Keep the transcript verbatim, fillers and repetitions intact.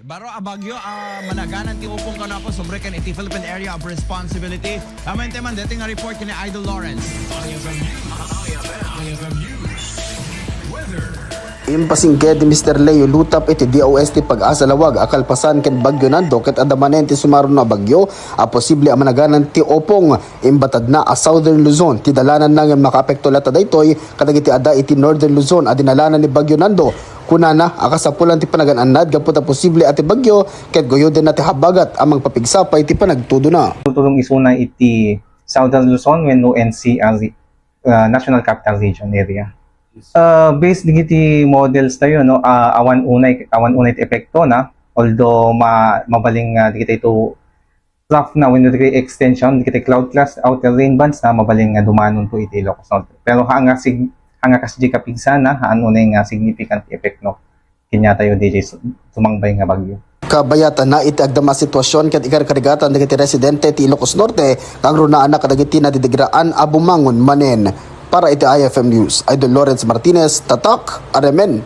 Baro a bagyo a managanan ti upong kano a pasumreken iti Philippine Area of Responsibility. Amin ti man, deti nga report ni Idol Lawrence. Impasingked ni Mister Leo Lutap iti D O S ti Pag-asa Lawag a kalpasan ken Bagyo Nando ket adda manen ti sumaruno a bagyo a posible a managanan ti upong. Imbatadna a Southern Luzon ti dalananna ngem makaapekto latta daytoy kadagiti adda iti Northern Luzon a dinalanan ni Bagyo Nando. Kunana a kasapulan ti panagan-annad gapu ta posible a ti bagyo ket guyodenna ti habagat a mangpapigsa pay ti panagtudona. Tutulong isuna iti Southern Luzon wenno N C R, uh, National Capital Region area. Uh, based digiti models tayo, no, uh, awan unay awan unay ti epekto na, although ma, mabaling uh, digiti ito trough na wenno digiti extension digiti cloud class outer rain bands na mabaling nga dumanon po iti Ilocos Norte. Pero ha nga sig ha nga kas di kapigsa na, haan unay nga significant effect, no, kanya tayo di sumangbay nga bagyo. Kabayatan na iti agdama a sitwasyon ket ikarkarigatan dagiti residente ti Ilocos Norte nga agrunaanna kadagiti nadidigraan a bumangon manen. Para iti I F M News, Idol Lawrence Martinez, Tatak, Aremen.